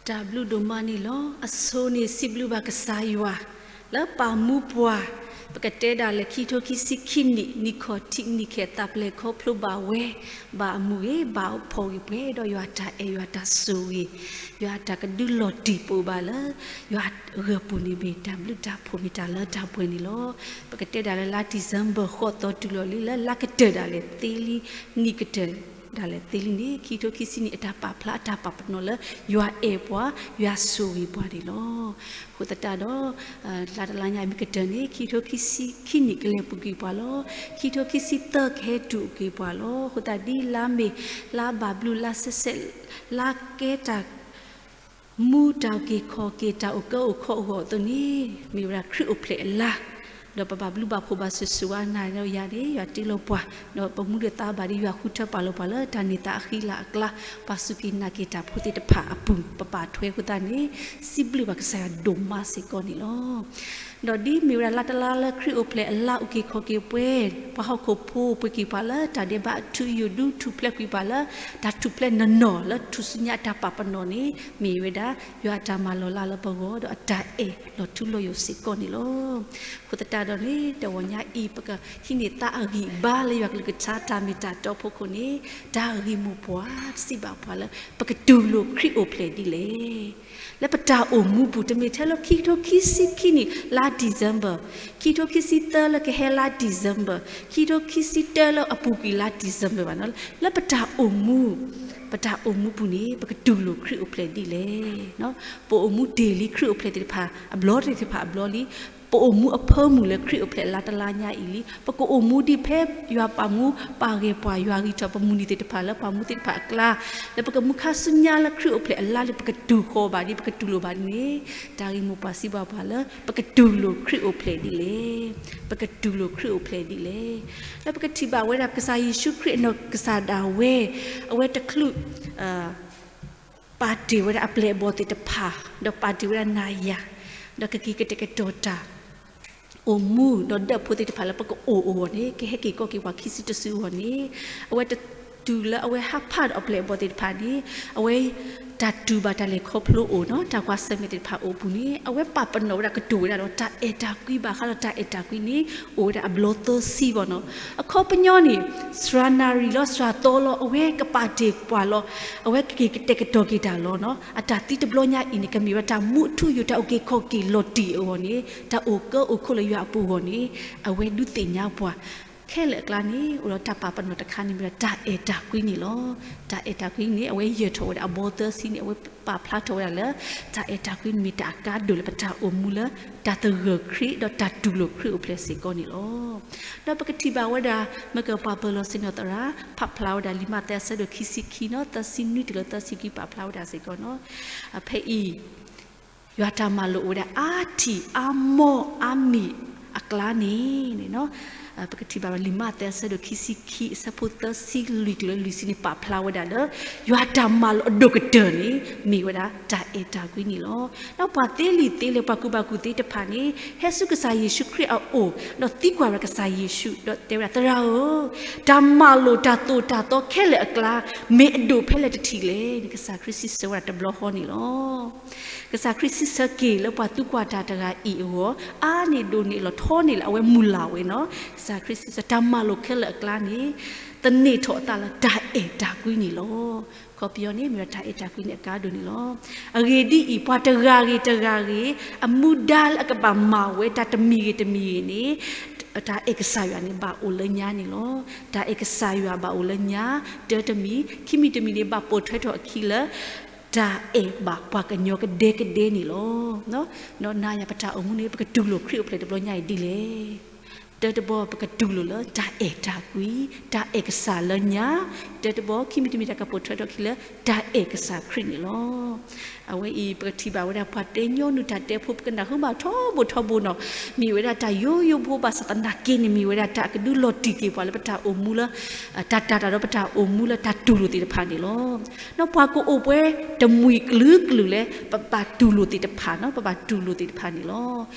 တၢ်ဘျုးဒိၣ်မးန့ၣ်လီၤ. အဆိန့ၣ်စံးဘျုးဘၣ်ကစၢ်ယွၤ လၢပာ်မူပှၤ, ပကတဲဒၣ်လဲာ်ခံကထိခံဆံခံနံၣ် နံၣ်ခီၣ်ထံးနံၣ်ခဲၣ် သးပှၢ်ခီဖျိဘၣ်ဝဲ, ဘၣ်အမုာ်ဂ့ၤ ဘၣ်အဖှီၣ်ဂ့ၤ ပှဲၤဒီးယွၤတၢ်အဲၣ် ယွၤတၢ်ဆိၣ်ဂ့ၤ, ယွၤတၢ်ကဒုးလီၤတံၢ်ပအိၣ်ဘၣ်လၢ ယွၤဂၢၢ်ပူၤန့ၣ် မ့ၢ်တၢ်ဘျုးတၢ်ဖှိၣ်မ့ၢ်တၢ်လၢတၢ်ပှဲၤန့ၣ်လီၤ. ပကတဲဒၣ်လၢလါ December ဃိးသီတုၤလီၤလံ လၢလါကတၢၢ်ဒၣ်လဲာ်သ့လံ, နံၣ်ကတၢၢ်ဒၣ်လဲာ်သ့လံန့ၣ် ခံကထိခံဆံနံၣ် အတၢ်ပာ်ဖျါအတၢ်ပာ်ပနီၣ်လၢ ယွၤအဲၣ်ပှၤ, ယွၤဆိၣ်ဂ့ၤပှၤန့ၣ်လီၤ. အဃိသတးဒီး လါတလါညါအံၤမ့ၢ်ကတၢၢ်န့ၣ် ခံကထိခံဆံခံနံၣ်ကလဲၤပူၤကွံာ်ပှၤလီၤ. ခံကထိခံဆံသၢကဟဲတုၤအိၣ်က့ၤပှၤလီၤ. အဃိသတးဒ်လါမ့ၤ, လါဘၣ်ဘျုး လါဆဲးဆဲး, လါကဲတၢ် မူတၢ်အုၣ်က့ၤခီၣ်က့ၤ တၢ်အိၣ်ကၢအိၣ်ခီအဂီၢ်အသိးန့ၣ် မ့ၢ်ဝဲဒၣ်ခရံာ်အိၣ်ဖျဲၣ်အလါ, ဒီးပဘၣ်ဘျုးဘၣ်ဖှိၣ်ဘၣ်ဆိၣ်ဂ့ၤဆိၣ်ဝါနၤဒီးယၤန့ၣ် ယွၤတ့လီၤပှၤ, ဒီးပမူဒီးသးဘၣ်ဒီးယွၤဃုထၢပာ်လီၤပှၤလၢတၢ်န့ၢ်သါအဃံလၤအကျါ, ပှၤစူၢ်က့ၤနာ်က့ၤတၢ်ဖိသ့ၣ်တဖၣ်အပူၤ ပပာ်ထွဲအဃိသတးန့ၣ် စံးဘျုးဘၣ်ကစၢ်ယွၤဒိၣ်မးစ့ၢ်ကီးန့ၣ်လီၤ. ဒီးဒ်မ့ၢ်ဝဲဒၣ်လါတလါလၢခရံာ်အိၣ်ဖျဲၣ်အလါအိၣ်က့ၤခီၣ်က့ၤပှဲၤ, ပှၤဟီၣ်ခိၣ်ဖိပှ့ၤက့ၤပှၤလၢတၢ်ဒဲးဘးအထူအယိာ် ဒုးထူၣ်ဖျဲးကွံာ်ပှၤလၢ တၢ်ထူၣ်ဖျဲးနီၢ်နီၢ်လၢထူၣ်စုညါအတၢ်ပာ်ပနီၣ်န့ၣ် မ့ၢ်ဝဲဒၣ် ယွၤအတၢ်မၤလီၤလးလၢပဂီၢ် ဒီးအတၢ်အဲၣ်လီၤထူလီၤယိာ်စ့ၢ်ကီးန့ၣ်လီၤ. အဃိသတးဒီးန့ၣ် တဂီၤညါအံၤ ပကဟံးန့ၢ်သါအဂံၢ်အဘါလၢယွၤကလုၢ်ကထါတၢ်မ့ၢ်တၢ်တီအဖီခိၣ်န့ၣ် တၢ်ဂ့ၢ်မိၢ်ပှၢ်စံးဘၣ်ပှၤလၢ ပကတူၢ်လိာ်ခရံာ်အိၣ်ဖျဲၣ်ဒ်လဲၣ်. လၢပတၢ်အိၣ်မူပူၤ တမ့ၢ်ထဲလၢခံကထိခံဆံခံနံၣ် လါ December, ခံကထိခံဆံသၢလၢကဟဲလါ December, ခံကထိခံဆံတၢလၢအပူၤကွံာ်လါ December ဘၣ်န့ၣ်, လၢပတၢ်အိၣ်မူ, ပတၢ်အိၣ်မူပူၤန့ၣ် ပကတူၢ်လိာ်ခရံာ်အိၣ်ဖျဲၣ်ဒ်လဲၣ်. ပအိၣ်မူတ့ၢ်လံခရံာ်အိၣ်ဖျဲၣ်သ့ၣ်တဖၣ် အဘျီသ့ၣ်တဖၣ်အဘျီလံ, ပအိၣ်မူအဖၢမုၢ်လၢခရံာ်အိၣ်ဖျဲၣ်အလါတလါညါအံၤလံ, ပကအိၣ်မူဒ်ဖဲယွၤပာ်မူပာ်ဂၢၢ်ပှၤ ယွၤဂံၢ်ထီၣ်ပမုၢ်နံၤသ့ၣ်တဖၣ်လၢပှၤမူသ့ၣ်တဖၣ်အကျါ, လၢပကမူခါဆူညါလၢခရံာ်အိၣ်ဖျဲၣ်အလါလံ ပကတူၢ်ဃီၤဘၣ်ဒ် ပကတူၢ်လိာ်ဘၣ်ဒ်န့ၣ်, တၢ်ဂ့ၢ်မိၢ်ပှၢ်စံးဘၣ်ပှၤလၢ ပကတူၢ်လိာ်ခရံာ်အိၣ်ဖျဲၣ်ဒ်လဲၣ်. ပကတူၢ်လိာ်ခရံာ်အိၣ်ဖျဲၣ်ဒ်လဲၣ်. လၢပကထံၣ်ဘၣ်ဝဲဒၣ်ကစၢ်ယ့ၣ်ၡူးခရံာ်အနီၢ်ကစၢ်ဒၣ်ဝဲ, အဝဲတချုး ပာ်တ့ၢ်ဝဲဒၣ်အပျဲၢ်အဘီၣ်သ့ၣ်တဖၣ်, ဒီးပာ်တ့ၢ်ဝဲဒၣ်နၤယၤ, ဒီးကက့ၤကတဲာ်ကတီၤတၢ် အိၣ်မူ ဒီးဒၢးဖိသ့ၣ်တဖၣ်လၢပကအိၣ်အဂီၢ်န့ၣ်, ကဟဲက့ၤကီက့ၤပှၤခံစုတစုအဂီၢ်န့ၣ်, အဝဲတတုၤလၢအဝဲဟးဖးဒီးအပျဲၢ်အဘီၣ်သ့ၣ်တဖၣ်န့ၣ်, အဝဲ တၢ်တူၢ်ဘၣ်တၢ်လဲၤခီဖျိအိၣ်နီၤ, တၢ်ကွၢ်ဆၢၣ်မဲာ်သ့ၣ်တဖၣ်အိၣ်ပူၤန့ၣ်, အဝဲပာ်ပနီၣ်ဝဲဒၣ်ကတိၤဝဲဒၣ်ဒီး တၢ်အဲၣ်တၢ်ကွံဘၣ်ဃးဒီးတၢ်အဲၣ်တၢ်ကွံန့ၣ် အိၣ်ဝဲဒၣ်အဘျီသၢဆံဘၣ်နီၤ. အခီပညီန့ၣ် စှၤနၣ်ရံၣ်လီၤ စှၤသီလီၤ အဝဲကပာ်တ့ၢ်ပှၤလီၤ, အဝဲကက့ၤကတဲာ်ကတီၤက့ၤတၢ်လီၤနီၤ. အတၢ်သံတဘျီညါအံၤန့ၣ် ကမ့ၢ်ဝဲတၢ်မူအထူအယိာ် တၢ်အုၣ်က့ၤခီၣ်က့ၤလီၤတံၢ်အဂီၢ်န့ၣ်, တၢ်အိၣ်ကၢအိၣ်ခိၣ်လၢယွၤအပူၤအဂီၢ်န့ၣ်, အဝဲဒုးသ့ၣ်ညါပှၤ ခဲလၢာ်အကျါန့ၣ် အိၣ်ဒီးတၢ်ပာ်ပနီၣ်တခါန့ၣ် မ့ၢ်ဝဲဒၣ်တၢ်အဲၣ်တၢ်ကွံန့ၣ်လီၤ. တၢ်အဲၣ်တၢ်ကွံန့ၣ် အဝဲယၢၤထီၣ်ဝဲဒၣ်အဘီသၢဆံန့ၣ် အဝဲပာ်ဖျါထီၣ်ဝဲဒၣ်လၢ တၢ်အဲၣ်တၢ်ကွံန့ၣ်မ့ၢ်တၢ်အကါဒိၣ်လၢပတၢ်အိၣ်မူလၢ တၢ်သဂၢၢ်ခရံာ် ဒီးတၢ်တူၢ်လိာ်ခရံာ်အိၣ်ဖျဲၣ်စ့ၢ်ကီးန့ၣ်လီၤ. ဒီးပကထံၣ်ဘၣ်ဝဲဒၣ် မ့ၢ်ကပှၤပၢၤလီၢ်ဆ့ၣ်နီၤသရၣ် ဖးဖျါဝဲဒၣ်လံာ်မးသဲအဆၢဒိၣ်ခံဆံခံနီၤ သၢဆံနွံတုၤလၢသၢဆံခံ ပာ်ဖျါဝဲဒၣ်စ့ၢ်ကီးနီၤ. ဖဲအံၤ ယွၤတၢ်မၤလိာ်အိၣ်ဝဲဒၣ်အါထံၣ်အါမိၢ်အါမံၤအကျါန့ၣ်, ပကထံၣ်ဘၣ်လံာ်မးသဲအဆၢဒိၣ်ခံဆံခံ အဆၢဖိသၢဆံလွံၢ်တုၤလၢလွံၢ်ဆံန့ၣ် ပာ်ဖျါဝဲဒၣ်လၢ ယွၤတၢ်မၤလိာ်အဒိၣ်ကတၢၢ်န့ၣ် မ့ၢ်ဝဲဒၣ်တၢ်အဲၣ်တၢ်ကွံန့ၣ်လီၤ. ဒီးပှၤသ့လံာ်သ့လဲၢ် ပှၤကူၣ်ဘၣ်ကူၣ်သ့တဖၣ်န့ၣ် ဟဲဆူကစၢ်ယ့ၣ်ၡူးခရံာ်အအိၣ် ဒီးသံကွၢ်ဝဲဒၣ်ကစၢ်ယ့ၣ်ၡူး ဒီးတဲဝဲဒၣ် သရၣ်ဧၢ, တၢ်မၤလိာ်တၢ်သိၣ်တၢ်သီခဲလၢာ်အကျါ မ့ၢ်အဒိၣ်ဖဲလဲၣ်တထံၣ်လဲၣ်န့ၣ် ကစၢ်ခရံာ်စံးဆၢဝဲဒၣ်တဘျီဃီန့ၣ်လီၤ. ကစၢ်ခရံာ်စံးဆၢက့ၤလၢပှၤသံကွၢ်တၢ်တဂၤအံၤအဂီၢ် အါန့ၢ်ဒိၣ်န့ၢ်လီၤထီန့ၢ်လၢအဝဲမုၢ်လၢ်ဝဲနီၤ. ကစၢ်ခရံာ်စံးဆၢ တၢ်မၤလိာ်ခဲလၢာ်အကျါန့ၣ် သန့ၤထီၣ်အသးလၢတၢ်အဲၣ်တၢ်ကွံန့ၣ်လီၤ. ခီပညီန့ၣ် မ့ၢ်ဝဲတၢ်အဲၣ်တၢ်ကွံန့ၣ်အကါဒိၣ်န့ၣ်လီၤ. အဂ့ၢ်ဒ်အံၤ, ပှၤတဂၤဂ့ၤတဂၤဂ့ၤ အမူဒါလၢအကဘၣ်မၤဝဲတၢ်တမံၤဂ့ၤတမံၤဂ့ၤန့ၣ် တၢ်အဲၣ်ကစၢ်ယွၤန့ၣ် ဘၣ်အိၣ်လၢညါန့ၣ်လီၤ. တၢ်အဲၣ်ကစၢ်ယွၤဘၣ်အိၣ်လၢညါ တၢတမံၤ, ခံမံၤတမံၤန့ၣ် ဘၣ်ပိာ်ထွဲထီၣ်အခံလၢ တၢ်အဲၣ်ဘၣ်ပှၤကညီကဒဲကဒဲန့ၣ်လီၤ. ဒီးနၤယၤပတၢ်အိၣ်မူန့ၣ် ပကတူၢ်လိာ်ခရံာ်အိၣ်ဖျဲၣ်တဘျီညါအံၤဒ်လဲၣ်. တၢတဘီ ပကတူၢ်လိာ်လၢတၢ်အဲၣ်တၢ်ကွံ, တၢ်အဲၣ်ကစၢ်လၢညါ, တၢတဘီ ခံမံၤတမံၤတၢ်ကပိာ်ထွဲထီၣ်အခံလၢ တၢ်အဲၣ်ကစၢ်ခရံာ်န့ၣ်လီၤ. အဝဲအံၤ ပကထံၣ်ဘၣ်ဝဲဒၣ်ပှၤတဲညီနုၢ်တၢ်တဲဖိ ပကနၢ်ဟူဘၣ်ထီဘိထီဘိနီၤ, မ့ၢ်ဝဲဒၣ်တၢ်ယိယိဖိဘၣ်ဆၣ်သနာ်က့န့ၣ် မ့ၢ်ဝဲဒၣ်တၢ်ကဒုးလီၤတံၢ်က့ၤပှၤလၢပတၢ်အိၣ်မူလၢ တၢ်တၤတၢ်ဒီးပတၢ်အိၣ်မူလၢတၢ်တူၢ်လိာ်သ့ၣ်တဖၣ်န့ၣ်လီၤ. ဒီးပှၤကအိၣ်ပှဲၤတမှံၤကလုာ်ကလုာ်လၢ ပဘၣ်တူၢ်လိာ်သ့ၣ်တဖၣ်နီၤ, ပဘၣ်တူၢ်လိာ်သ့ၣ်တဖၣ်န့ၣ်လီၤ.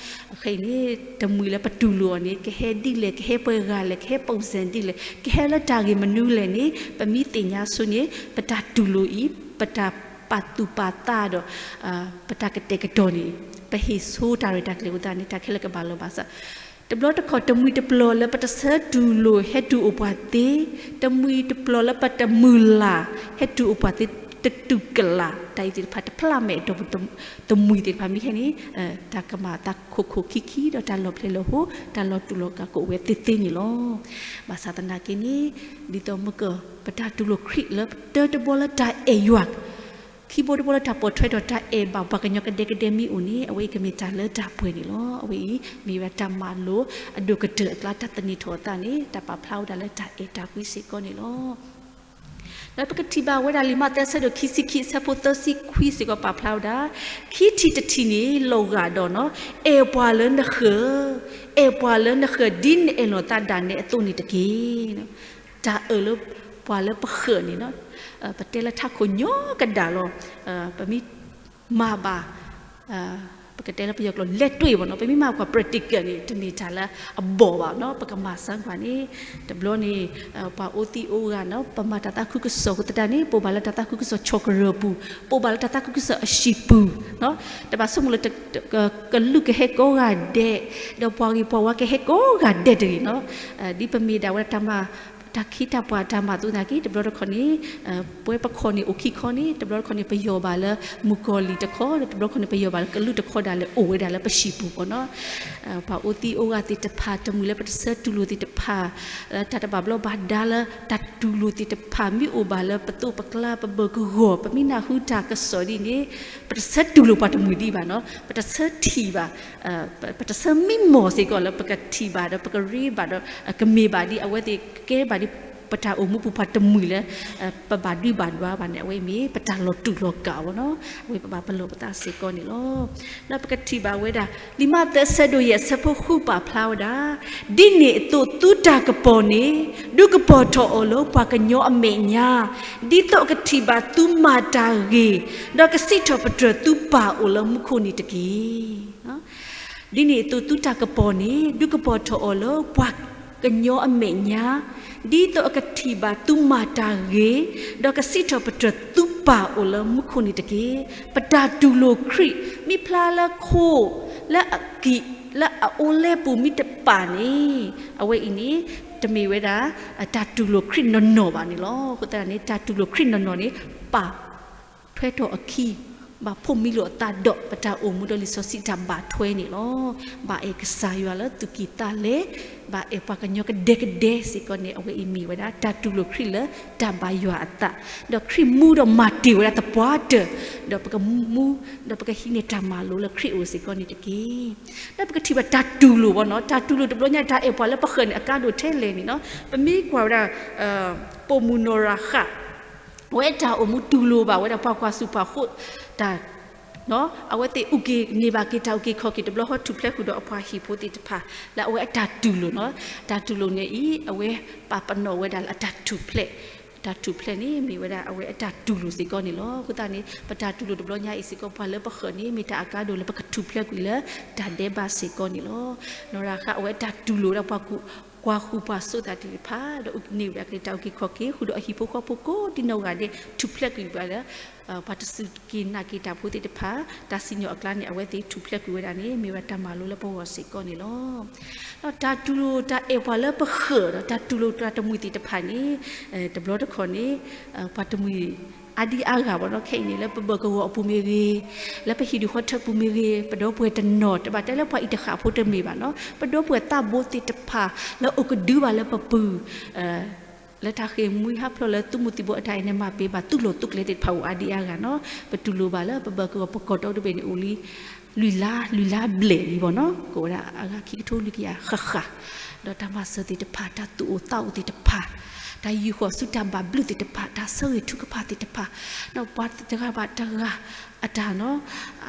အခဲအံၤန့ၣ် တမှံၤလၢပတူၢ်လိာ်အီၤန့ၣ် ကဟဲဒ်လဲၣ်, ကဟဲပှဲၤဂၤလဲၣ်, ကဟဲပိၣ်စဲၣ်ဒ်လဲၣ်, ကဟဲလၢတၢ်ဂ့ၢ်မနုၤလဲၣ်န့ၣ် ပမ့ၢ်သ့ၣ်ညါဆိန့ၣ် ပတၢ်တူၢ်လိာ်အံၤ, ပတၢ် ပာ်သူၣ်ပာ်သးဒီး ပတၢ်ကတဲာ်ကတီၤန့ၣ် ပဟ့ၣ်ဆိတၢ်ရဲၣ်တၢ်ကျဲၤအဃိသတးန့ၣ် တၢ်ခဲလၢာ်ကဘၣ်လီၤဘၣ်ဆၣ် တဘျီတခီၣ် တမှံၤတပျီၤလၢပတဆၢတူၢ်လိာ်ဟဲတူၢ်အိၣ်ပှၤသ့, တမှံၤတပျီၤလၢပတမုၢ်လၢ် ဟဲတူၢ်အိၣ်ပှၤသ့ တတူၢ်ကလာ် တၢ်အံၤသ့ၣ်တဖၣ် တဖျးမဲာ်အတီၢ်ပူၤ တမှံၤသ့ၣ်တဖၣ်မ့ၢ်ဟဲန့ၣ် တၢ်ကမၤအသးခိၣ်ခိၣ်ခံခံ ဒီးတၢ်လီၤဖျဲၣ်လီၤဟိ တၢ်လီၤတူာ်လီၤကာ်ကအိၣ်ဝဲသ့သ့န့ၣ်လီၤ. ဘၣ်ဆၣ်သနာ်က့န့ၣ် ဒ်သိးမ့ၢ်က ပတၢ်တူၢ်လိာ်ခရံာ်လၢပတၢတဘီလၢတၢ်အဲၣ်ယွၤ ခံဘီတဘီလၢတၢ်ပိာ်ထွဲဒီးတၢ်အဲၣ်ဘၣ်ပှၤကညီကဒဲကဒဲမ့ၢ်အိၣ်န့ၣ် အဝဲအံၤကမ့ၢ်တၢ်လၢတၢ်ပှဲၤန့ၣ်လီၤ. အဝဲအံၤ မ့ၢ်ဝဲတၢ်မၤလိအဒိၣ်ကတၢၢ်အကျါ တၢ်သန့ၤထီၣ်အသးန့ၣ် တၢ်ပာ်ဖျါဝဲဒၣ်လၢတၢ်အဲၣ်တၢ်ကွံစ့ၢ်ကီးန့ၣ်လီၤ. ဒီးပကထံၣ်ဘၣ်ဝဲဒၣ်လံာ်မးသဲအဆၢဒိၣ်ခံဆံခံအဆၢဖိသၢဆံခွံစ့ၢ်ကီးပာ်ဖျါဝဲဒၣ် ခံထံၣ်တထံၣ်န့ၣ် လီၤဂာ်ဒီးနီၤ အဲၣ်ပှၤလၢနဃၢၤ, အဲၣ်ပှၤလၢနဃၢၤ ဒ်နအဲၣ်လီၤသးဒၣ်နဲအသိးန့ၣ်တက့ၢ်. တၢ်အၢၣ်လၢပှၤလၢပဃၢၤန့ၣ်နီၤ ပတဲလၢထးခိၣ်ညီကဒၣ်လီၤ. ပမ့ၢ်မၤဘၣ် ပကတဲလၢပယီၤကျိာ် လက်တွေ့ ပေါ့နော်, ပမ့ၢ်မၤကွၢ် practical န့ၣ် တမ့ၢ်တၢ်လၢအဘီၣ်ဘၣ်နီၤ, ပကမၤစၢၤကွၢ်န့ၣ် တဘျီန့ၣ် ပှၤအိၣ်သံအိၣ်ဂၤနီၤ ပမၤတၢ်သးခုကစီၣ်အဃိသတးန့ၣ် ပအိၣ်ဘၣ်လၢတၢ်သးခုကစီၣ်ဆီၣ်ကရၢၢ်ပူၤ, ပအိၣ်ဘၣ်လၢတၢ်သးခုကစီၣ်အဟံၣ်ပူၤ, တဘၣ်ဆိကမိၣ်လၢ ကလုာ်ကဟဲကိးဂၤဒဲး, ဒီးပှၤဂ့ၤပှၤဝါကဟဲကိးဂၤဒဲးတဂ့ၤနီၤ, ဒ်ပမ့ၢ်ဒၣ်ဝဲတၢ်မၤ တၢ်ခ့တၢ်ပှၤတၢ်မၤအသိးသနာ်က့ တဘျီတခီၣ်န့ၣ် ပဝဲပခီၣ်န့ၣ်အိၣ်ခံခီန့ၣ် တဘျီတခီၣ်န့ၣ် ပယီၤဘၣ်လၢမုၣ်ကီၤလံၢ်တခီ, ဒီးတဘျီတခီၣ်န့ၣ် ပယီၤဘၣ်လၢကလုာ်တခီဒၣ်လဲာ်အိၣ်ဝဲဒၣ်လၢပဟံၣ်ပူၤပေါ့နော်. ပှၤအိၣ်သံအိၣ်ဂၤသ့ၣ်တဖၣ် တမှံၤလၢပတဆၢတူၢ်လိာ်သ့ၣ်တဖၣ် လၢတၢ်တဘၣ်ဘျီဘၣ်ဒါလၢတၢ်တူၢ်လိာ်သ့ၣ်တဖၣ် မ့ၢ်အိၣ်ဘၣ်လၢပသိးပကျါ ပဘၢၣ်ကဝီၤ ပမ့ၢ်နၢ်ဟူတၢ်ကစီၣ်ဒ်န့ၣ် ပတဆၢတူၢ်လိာ်ပှၤတမှံၤဒံးဘၣ်နီၤ, ပတဆၢထံၣ်ဘၣ် ပတဆၢမံမီၢ်စ့ၢ်ကီးလၢပကထံၣ်ဘၣ်ဒီး ပကရ့ဘၣ်ဒီး ကမ့ၢ်ဘၣ်ဒ်အဝဲသ့ၣ်ကဲဘၣ်ဒ် ပတၢ်အိၣ်မူပူၤပှၤတမှံၤလၢ ပဘၣ်ဒုးဘၣ်ဒွါဘၣ်န့ၣ် အဝဲအံၤမ့ၢ်ပတၢ်လီၤတူာ်လီၤကာ်အီၤနီၤ, အဝဲပဘၣ်ပလီၢ်ပသးစ့ၢ်ကီးန့ၣ်လီၤ. ဒီးပကထံၣ်ဘၣ်ဝဲဒၣ် လံာ်မးသဲအဆၢဒိၣ်ယဲၢ်အဆၢဖိဃုပာ်ဖျါဝဲဒၣ်, ဒ်န့ၣ်အသိးသုတၢ်ကပီၤန့ၣ် ဒုးကပီၤထီၣ်အီၤလၢပှၤကညီအမဲာ်ညါ, ဒ်သိးအကထံၣ်ဘၣ်သုမၤတၢ်ဂ့ၤ, ဒီးကစံးထီၣ်ပတြၢၤသုပၢ်အိၣ်လၢမူခိၣ်န့ၣ်တက့ၢ်. ဒ်န့ၣ်အသိးသုတၢ်ကပီၤန့ၣ် ဒုးကပီၤထီၣ်အီၤလၢပှၤကညီအမဲာ်ညါ, ဒ်သိးအကထံၣ်ဘၣ်သုမၤတၢ်ဂ့ၤ, ဒီးကစံးထီၣ်ပတြၢၤသုပၢ်အိၣ်လၢမူခိၣ်န့ၣ်တက့ၢ်. ပတၢ်တူၢ်လိာ်ခရံာ် မ့ၢ်ဖျါလၢခိ, လၢအကံၣ်, လၢအအိၣ်လဲပူၤမ့ၢ်တပာ်န့ၣ်, အဝဲအံၤန့ၣ် တမ့ၢ်ဝဲဒၣ် တၢ်တူၢ်လိာ်ခရံာ်နီၢ်နီၢ်ဘၣ်န့ၣ်လီၤ. အဃိသတးန့ၣ် တၢ်တူၢ်လိာ်ခရံာ်နီၢ်နီၢ်န့ၣ် ပာ် ထွဲထီၣ်အခံ, ဘၣ်ဖှိၣ်မံလိာ်အသးဒီး ပတၢ်အိၣ်မူဒီးလံာ်စီဆှံတၢ်ဘၣ်ထွဲန့ၣ်လီၤ. ဘၣ်အဲၣ်ကစၢ်ယွၤလၢသူၣ်ကံၢ်သးလဲ, ဘၣ်အဲၣ်ပှၤကညီကဒဲကဒဲစ့ၢ်ကီးန့ၣ် အဝဲအံၤမ့ၢ်ဝဲဒၣ် တၢ်တူၢ်လိာ်ခရံာ်လၢတၢ်ဘၣ်ယွၤအသး, ဒီးခရံာ်မူဒီးမၤတ့ၢ်ဝဲဒၣ်သပှၢ်တၢၢ်, ဒီးပကမူ ဒီးပကဟံးန့ၢ်တၢ်မၤလိလၢခရံာ်အအိၣ်စ့ၢ်ကီးန့ၣ်တက့ၢ်. ဒီးပကထံၣ်ဘၣ်တၢ်တူၢ်လိာ်ဘၣ်နီၤ, တၢ်တူၢ်လိာ်တဘျီညါ တၢ်အဲၣ်ပှၤလၢပဃၢၤန့ၣ် အကါဒိၣ်ထဲလဲၣ်န့ၣ်နီၤ, ပမ့ၢ်ကွၢ်ဝဲဒၣ် ပိာ်မုၣ်နီၢ်ရၤဃး အဝဲတၢ်အိၣ်မူတူၢ်လိာ်ဘၣ်ဝဲဒၣ်ပှၤကွၢ်ဆူၣ်ကွၢ်ဃိတၢ်, အဝဲသ့ၣ်အုၣ်က့ၤန့ၢ်ဘၣ်က့ၤတၢ်အုၣ်က့ၤခီၣ်က့ၤ တဘျီဃီထူၣ်ဖျဲးကွံာ်ဒီးအပှၤဟံၣ်ဖိသ့ၣ်တဖၣ် လၢအဝဲအတၢ်တူၢ်လိာ်နီၤ, တၢ်တူၢ်လိာ်န့ၣ်အံၤ အဝဲပာ်ပနီၣ်ဝဲဒၣ်လၢအတၢ်ထူၣ်ဖျဲး, တၢ်ထူၣ်ဖျဲးန့ၣ် မ့ၢ်ဝဲဒၣ်အဝဲအတၢ်တူၢ်လိာ်စ့ၢ်ကီးန့ၣ်လီၤ. အဃိသတးန့ၣ် ပတၢ်တူၢ်လိာ်တဘျီညါအံၤစ့ၢ်ကီး ပှၤလၢပဃၢၤန့ၣ် မ့ၢ်တၢ်အကါဒိၣ်လၢပကထူၣ်ဖျဲးကွံာ်လၢတၢ်ဒဲးဘးစ့ၢ်ကီးန့ၣ်လီၤ. နီၢ်ရၤဃးအဝဲအတၢ်တူၢ်လိာ်ဝဲဒၣ်ပှၤကူၣ် ကွၢ်ဃူပှၤစိသးသ့ၣ်တဖၣ် ဒီးန့ၢ်ဝဲဒၣ်က့ၤတၢ်အုၣ်က့ၤခီၣ်က့ၤ ဃုာ်ဒီးအဟံၣ်ဖိဃီဖိကိးဒံနီၢ်ဂၤဒဲး ထူၣ်ဖျဲးကွံာ်ဝဲဒၣ်လၢ ပှၤတစူၢ်က့ၤနာ်က့ၤတၢ်ဖိသ့ၣ်တဖၣ် တၢ်စံၣ်ညီၣ်အကျါန့ၣ် အဝဲသ့ၣ်ထူၣ်ဖျဲးကွံာ်ဝဲဒၣ်န့ၣ် မ့ၢ်ဝဲဒၣ်တၢ်မၤလိလၢပဂီၢ်စ့ၢ်ကီးန့ၣ်လီၤ. ဒီးတၢ်တူၢ်လိာ်တၢ်အဲၣ်ပှၤလၢပဃၢၤဒီး တၢ်တူၢ်လိာ်တၢ်တမှံၤသ့ၣ်တဖၣ်န့ၣ် တဘျီတခီၣ်န့ၣ် ပှၤတမှံၤအါဒံအါဂၤဘၣ်နီၤ, ခဲအံၤန့ၣ် လၢပဘၢၣ်ကဝီၤအပူၤမ့ၢ်ဂ့ၤ, လၢပဟံၣ်ဒူၣ်ဃီထၢပူၤမ့ၢ်ဂ့ၤ, ပဒီပုၢ်ဝဲၢ်တနီၤ တဘၣ်တဲလၢပှၤအံၤတဃၣ်ဖိတမ့ၢ်ဘၣ်နီၤ, ပဒီပုၢ်ဝဲၢ်သးဘိသ့ၣ်တဖၣ် လၢအိၣ်ကဒုဘၣ်လၢပပုၢ် လၢတၢ်ဃ့ၢ်မှံဟးဖျိးလၢသုးမုၢ်သံၣ်ဘိအတၢ်အဲၣ်န့ၣ် မၤပ့ၤဘၣ်သုးလီၢ်သုးကျဲသ့ၣ်တဖၣ်အိၣ်အါဒံအါဂၤနီၤ, ပတူၢ်လိာ်ဘၣ်လၢပဘၢၣ်ကဝီၤပကီၢ်ဒီတဘ့ၣ်န့ၣ်အိၣ်လံ လွံၢ်လါ လွံၢ်လါဘျဲၣ်လံဘၣ်နီၤ, ကအိၣ်ဝဲဒၣ်အဂၤခံကထိလွံၢ်ကယၤဃၣ်ဃၣ်, ဒီးတၢ်မၤစၢၤသ့ၣ်တဖၣ် တၢ်သူၣ်အိၣ်သးအိၣ်သ့ၣ်တဖၣ်, တၢ်ယူာ်ဃီၤဆူတၢ်ဘၣ်ဘျုးသ့ၣ်တဖၣ်, တၢ်ဆၢဂ့ၤထုကဖၣ်သ့ၣ်တဖၣ်, ဒီးပှၤတဂၤဘၣ်တဂၤ အတၢ်နီၤ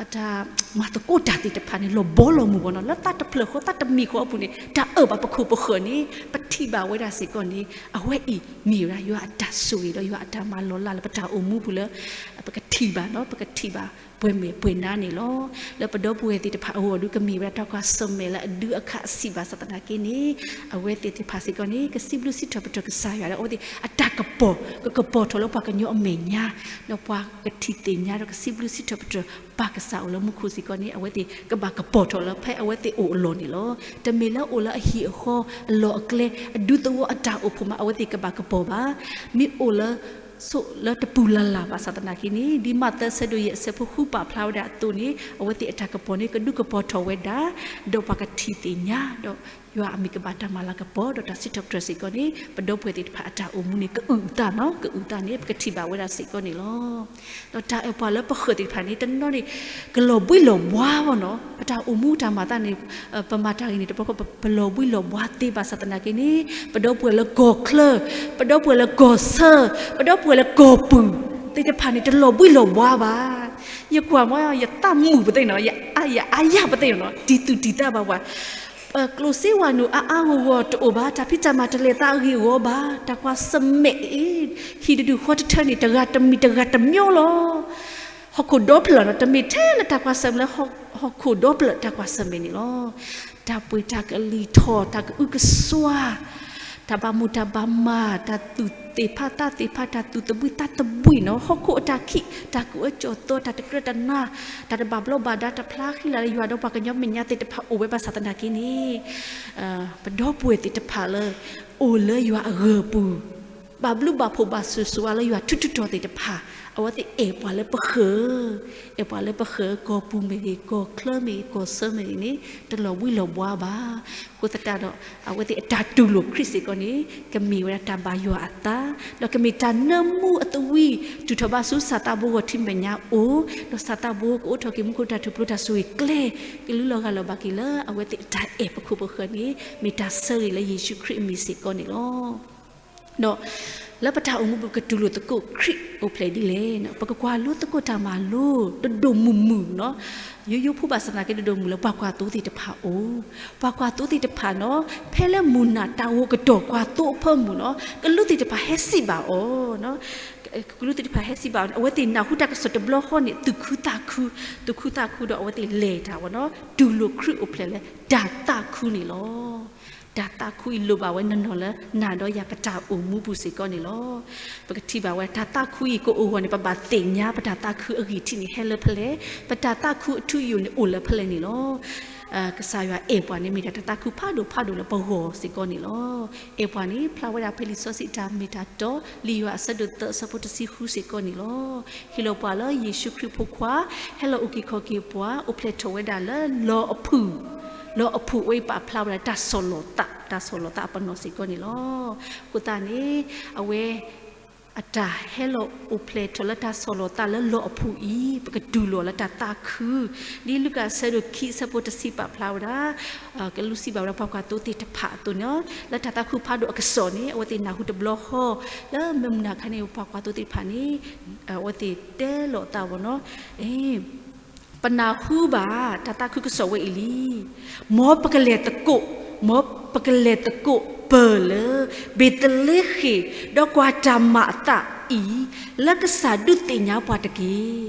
အတၢ်မၤသကိးတၢ်သ့ၣ်တဖၣ်န့ၣ် လီၤဘီလီၤမုၢ်ဘၣ်နီၤ, လၢသးတဖျၢၣ်ဃီ သးတမံၤဃီအပူၤန့ၣ် တၢ်အၢၣ်ဘၣ်ပခိၣ်ပဃၢၤန့ၣ် ပထံၣ်ဘၣ်ဝဲဒၣ်စ့ၢ်ကီးန့ၣ် အဝဲအံၤမ့ၢ်ဝဲဒၣ်ယွၤအတၢ်ဆိၣ်ဂ့ၤဒီးယွၤအတၢ်မၤလီၤလးလၢပတၢ်အိၣ်မူပူၤလၢ ပကထံၣ်ဘၣ်နီၤ, ပကထံၣ်ဘၣ်ပှဲၤမဲာ်ပှဲၤနါန့ၣ်လီၤ. လၢပဒီပုၢ်ဝဲၢ်သ့ၣ်တဖၣ်အဂီၢ်ဒုး ကမ့ၢ်ဝဲဒၣ်တၢ်ကွၢ်ဆၢၣ်မဲာ်လၢအဒုးအခးအစံးဘၣ်ဆၣ်သနာ်က့န့ၣ် အဝဲသ့ၣ်တဖၣ်စ့ၢ်ကီးန့ၣ် ကစံးဘျုးစံးထီၣ်ပတြၢၤကစၢ်ယွၤဒီး အဝဲသ့ၣ်အတၢ်ကပီၤ ကကပီၤထီၣ်လၢပှၤကညီအမဲာ်ညါ, ဒီးပှၤကထံၣ်သ့ၣ်ညါဒီးကစံးဘျုးစံးထီၣ်ပတြၢၤပၢ်ကစၢ်အိၣ်လၢမူခိၣ်စ့ၢ်ကီးန့ၣ် အဝဲသ့ၣ်ကဘၣ်ကပီၤထီၣ်လၢဖဲအဝဲသ့ၣ်အိၣ်အလီၢ်န့ၣ်လီၤ. တမ့ၢ်လၢအိၣ်လၢအဟံၣ်အဃီအလီၢ်အကျဲ အဒူသဝီအတၢ်အိၣ်ဖှိၣ်မး အဝဲသ့ၣ်ကဘၣ်ကပီၤဘၣ်. မ့ၢ်အိၣ်လၢ ဆိးလၢတပူၤလၢ်လၢ်ဘၣ်ဆၣ်သနာ်က့န့ၣ် ဒ်မးသဲဆၢဒိၣ်ယဲၢ်အဆၢဖိဃုပာ်ဖျါဝဲဒၣ်အသိးန့ၣ် အဝဲသ့ၣ်အတၢ်ကပီၤန့ၣ် ကဒုးကပီၤထီၣ်ဝဲဒၣ်, ဒီးပှၤကထံၣ်သ့ၣ်ညါ, ဒီးယွၤအမံၤကဘၣ်တၢ်မၤလၤကပီၤ ဒီးတၢ်စံးထီၣ်ပတြၢၤစ့ၢ်ကီးန့ၣ် ပဒီပုၢ်ဝဲၢ်သ့ၣ်တဖၣ်အတၢ်အိၣ်မူန့ၣ် ကအုၣ်အသးနီၤ, ကအုၣ်အသးန့ၣ် ပကထံၣ်ဘၣ်ဝဲဒၣ်စ့ၢ်ကီးန့ၣ်လီၤ. ဒီးတၢ်အဲၣ်ပှၤလၢပဃၢၤသ့ၣ်တဖၣ်န့ၣ် တနီၤန့ၣ် ကလီၤဘှံးလီၤဘှါဘၣ်နီၤ, ပတၢ်အိၣ်မူတၢ်မၤအသးန့ၣ် ပမၤတၢ်ဂ့ၤန့ၣ် တဘျီဃီ ပလီၤဘှံးလီၤဘှါသ့ဘၣ်ဆၣ်သနာ်က့န့ၣ် ပဒီပုၢ်ဝဲၢ်လၢကီၢ်ချၢ, ပဒီပုၢ်ဝဲၢ်လၢကီၢ်ဆၢ, ပဒီပုၢ်ဝဲၢ်လၢကီၢ်ပူၤသ့ၣ်တဖၣ်န့ၣ် တလီၤဘှံးလီၤဘှါဘၣ်. ယကွၢ်မ့ၢ် ယသးမုာ်ပသ့ၣ်နီၤ, ယအါယအါယၢ်ပသ့ၣ်နီၤ, တံၤသူၣ်တံၤသးဘၣ်ပှၤ ကျိၣ်စ့ဝဲနုာ်အါအါဂီၢ်ဂီၢ်တအိၣ်ဘၣ်, တၢ်ဖံးတၢ်မၤတလဲၤသးအဂ့ၢ်အဂီၢ်ဘၣ်, တၢ်ကွၢ်ဆၢၣ်မဲာ်အံၤ ဟံၣ်တဒူၣ်ဃီတထၢန့ၣ် တဂၤတမံၤတဂၤတမျိုးလီၤ. ဟီၣ်ခိၣ်ဒီဖျၢၣ်နီၤ, တမ့ၢ်ထဲလၢတၢ်ကွၢ်ဆၢၣ်မဲာ်လၢ ဟီၣ်ခိၣ်ဒီဖျၢၣ်တၢ်ကွၢ်ဆၢၣ်မဲာ်န့ၣ်လီၤ. တၢ်ပှ့ၤတၢ်ကလံၤထီၣ်, တၢ်ကအုကစွါ, တၢ်ဘၣ်မိၢ်တၢ်ဘၣ်မၢ်, တၢ်သူၣ်သ့ၣ်ဖးသးသ့ၣ်ဖး, တၢ်သူၣ်သဘှံးသးသဘှံးနီၤ, ဟီၣ်ခိၣ်အတၢ်ခံး, တၢ်ကူၣ်အၢကူၣ်သီ, တၢ်တကြၢးတနါ, တၢ်တဘၣ်ဘျီးဘၣ်ဒါ, တၢ်ဖျါဃံလၤလၢယွၤဒီးပှၤကညီမဲာ်ညါသ့ၣ်တဖၣ်အိၣ်ဝဲဘၣ်ဆၣ်သနာ်က့န့ၣ် ပဒီပုၢ်ဝဲၢ်သ့ၣ်တဖၣ်လၢ အိၣ်လၢယွၤအဂၢၤအပူၤ, ဘၣ်ဘျုးဘၣ်ဖှိၣ်ဘၣ်ဆိၣ်ဂ့ၤဆိၣ်ဝါလၢယွၤထူးထူးတီၤသ့ၣ်တဖၣ်, အဝဲသ့ၣ်အဲၣ်ပှၤလၢပဃၢၤ, အဲၣ်ပှၤလၢပဃၢၤ, ကီၢ်ပူၤမ့ၢ်ဂ့ၤ, ကီၢ်ချၢမ့ၢ်ဂ့ၤ, ကီၢ်ဆၢမ့ၢ်ဂ့ၤန့ၣ် တလီၤဘှံးလီၤဘှါဘၣ်. အဃိသတးဒီး အဝဲသ့ၣ်အတၢ်တူၢ်လိာ်ခရံာ်စ့ၢ်ကီးန့ၣ် ကမ့ၢ်ဝဲဒၣ်တၢ်ဘၣ်ယွၤအသး, ဒီးကမ့ၢ်တၢ်နၢမူအသဝံ တုၤထီၣ်ဘၣ်ဆူစီၤသးဘိအဂီၢ်ထံမဲာ်ညါအအိၣ်, ဒီးစီၤသးဘိကအိးထီၣ်က့ၤမူခိၣ်တၢ်ထူၣ်ဖျိတၢ်ဆိၣ်ဂ့ၤကျဲ, ကလူလီၤဂာ်လီၤဘၣ်က့ၤလၢအဝဲသ့ၣ်အတၢ်အဲၣ်ပခိၣ်ပဃၢၤန့ၣ် မ့ၢ်တၢ်ဆၢဂ့ၤလၢယ့ၣ်ၡူးခရံာ်အမံၤစ့ၢ်ကီးန့ၣ်လီၤ. ဒီးလၢပတၢ်အိၣ်မူပူၤ ပကတူၢ်လိာ်သကိးခရံာ်အိၣ်ဖျဲၣ်ဒ်လဲၣ်, ပကကွၢ်လိသကိးတၢ်မၤလိ တဒိၣ်မုၢ်မုၢ်နီၤ, ယိယိဖိဘၣ်ဆၣ်သနာ်က့ တဒိၣ်မုၢ်လၢပှၤကွၢ်သိသ့ၣ်တဖၣ်အိၣ်, ပှၤကွၢ်သိသ့ၣ်တဖၣ်နီၤ ဖဲလၢမုၢ်နၤတၢ်ဂိၢ်ကတီၢ်ကွၢ်သိအဖၢမုၢ်နီၤ ကလူးသ့ၣ်တဖၣ်ဟဲစံးဘၣ်အီၤ ကလူးသ့ၣ်တဖၣ်ဟဲစံးဘၣ်အီၤန့ၣ် အဝဲသ့ၣ်နၢ်ဟူတၢ်ကစီၣ်တဘျီဃီန့ၣ် သူၣ်ခုသးခု, သူၣ်ခုသးခုဒီးအဝဲသ့ၣ်လဲၤတၢ်ဝဲနီၤ တူၢ်လိာ်ခရံာ်အိၣ်ဖျဲၣ်လၢတၢ်သးခုန့ၣ်လီၤ. တၢ်သးခုအံၤလိၣ်ဘၣ်ဝဲနီၢ်နီၢ်လၢ နၤဒီးယၤပတၢ်အိၣ်မူပူၤစ့ၢ်ကီးန့ၣ်လီၤ. ပကထံၣ်ဘၣ်ဝဲတၢ်သးခုအံၤကအိၣ်ဂီၢ်န့ၣ် ပဘၣ်သ့ၣ်ညါပတၢ်သးခုအဂံၢ်ထံးန့ၣ်ဟဲလၢဖဲလဲၣ်, ပတၢ်သးခုအထူအယိာ်န့ၣ်အိၣ်လၢဖဲလဲၣ်န့ၣ်လီၤ. ကစၢ်ယွၤအဲၣ်ပှၤန့ၣ် မ့ၢ်ဒၣ်တၢ်သးခုဖးဒိၣ်ဖးဒိၣ်လၢပဂီၢ်စ့ၢ်ကီးန့ၣ်လီၤ. အဲၣ်ပှၤန့ၣ် ဖျါဝဲဒၣ်ဖဲလံာ်စီဆှံတၢ်မ့ၢ်တၢ်တီ လံာ်ယိၤဟၣ်အဆၢဒိၣ်သၢအဆၢဖိတဆံဃုစ့ၢ်ကီးန့ၣ်လီၤ. ဟ့ၣ်လီၤပှၤလၢယ့ၣ်ၡူးခရံာ်ဖိခွါ ဟဲလီၤအုၣ်က့ၤခီၣ်က့ၤပှၤ အိၣ်ဖျဲၣ်ထီၣ်ဝဲဒၣ်လၢလီၤအဖုၣ်, လီၤအဖုၣ်ဝဲအံၤပာ်ဖျါဝဲဒၣ်တၢ်ဆီၣ်လီၤသး, တၢ်ဆီၣ်လီၤသးအပနီၣ်စ့ၢ်ကီးန့ၣ်လီၤ. အဃိသတးန့ၣ် အဝဲ အတၢ်ဟဲလီၤအိၣ်ဖျဲၣ်ထီၣ်လၢတၢ်ဆီၣ်လီၤသးလၢလီၤအဖုၣ်အံၤ ပကတူၢ်လိာ်လၢတၢ်သးခု, ဒ်လူၤကၣ်အဆၢဒိၣ်ခံအဆၢဖိတဆံပာ်ဖျါဝဲဒၣ် ကလူးစံးဘၣ်ဝဲဒၣ်ပှၤကွၢ်သိသ့ၣ်တဖၣ်အသိးန့ၣ် လၢတၢ်သးခုဖးဒိၣ်အကစီၣ်န့ၣ် အဝဲသ့ၣ်နၢ်ဟူတဘျီဃီ လၢမုၢ်မုၢ်နၤခါန့ၣ် ပှၤကွၢ်သိသ့ၣ်တဖၣ်န့ၣ် အဝဲသ့ၣ်တဲလီၤအသးဝဲနီၤ ပနၢ်ဟူဘၣ်တၢ်သးခုကစီၣ်ဝဲအံၤလံ. မ်ပကလဲၤသကိး, မ်ပကလဲၤသကိးပၢၢ်လၢ ဘ့းသလ့ဃ့ၣ် ဒီးကွၢ်တၢ်မၤအသးအံၤ လၢကစၢ်ဒုးသ့ၣ်ညါပှၤတက့ၢ်.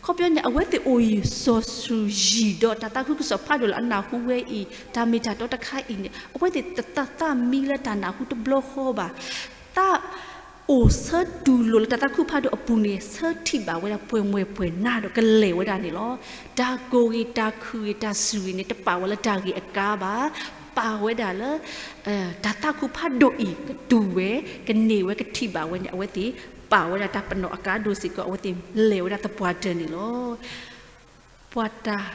ခီပညီန့ၣ် အဝဲသ့ၣ်အိၣ်ယံၤစီၤစုၤယံၤဒီးတၢ်သးခုကစီၣ်ဖးဒိၣ်လၢအနၢ်ဟူဝဲအံၤ တၢ်မ့ၢ်တၢ်တီတခါအံၤန့ၣ် အဝဲသ့ၣ်တသးသးမံလၢတၢ်နၢ်ဟူတဘျီဃီဘၣ်. တၢ် အိၣ်ဆၢတူၢ်လိာ်လၢတၢ်သးခုဖးဒိၣ်အပူၤန့ၣ် ဆၢထံၣ်ဘၣ်ဝဲဒၣ်ပှဲၤမွဲၢ်ပှဲၤနါဒီးကလဲၤဝဲဒၣ်န့ၣ်လီၤ. တၢ်ကိၢ်ဂ့ၤတၢ်ခုၣ်ဂ့ၤတၢ်စူၤဂ့ၤန့ၣ် တပာ်ဝဲလၢတၢ်ဂ့ၢ်အကါဘၣ်. ပာ်ဝဲဒၣ်လၢ တၢ်သးခုဖးဒိၣ်အံၤ ကတူၢ်ဝဲ ကန့ၢ်ဝဲကထံၣ်ဘၣ်ဝဲန့ၣ် အဝဲသ့ၣ်ပာ်ဝဲဒၣ်တၢ်ပနီၣ်အကါဒိၣ်စ့ၢ်ကီး အဝဲသ့ၣ်လဲၤဝဲဒၣ်သပှၢ်တၢၢ်န့ၣ်လီၤ. ပှၤတၢ်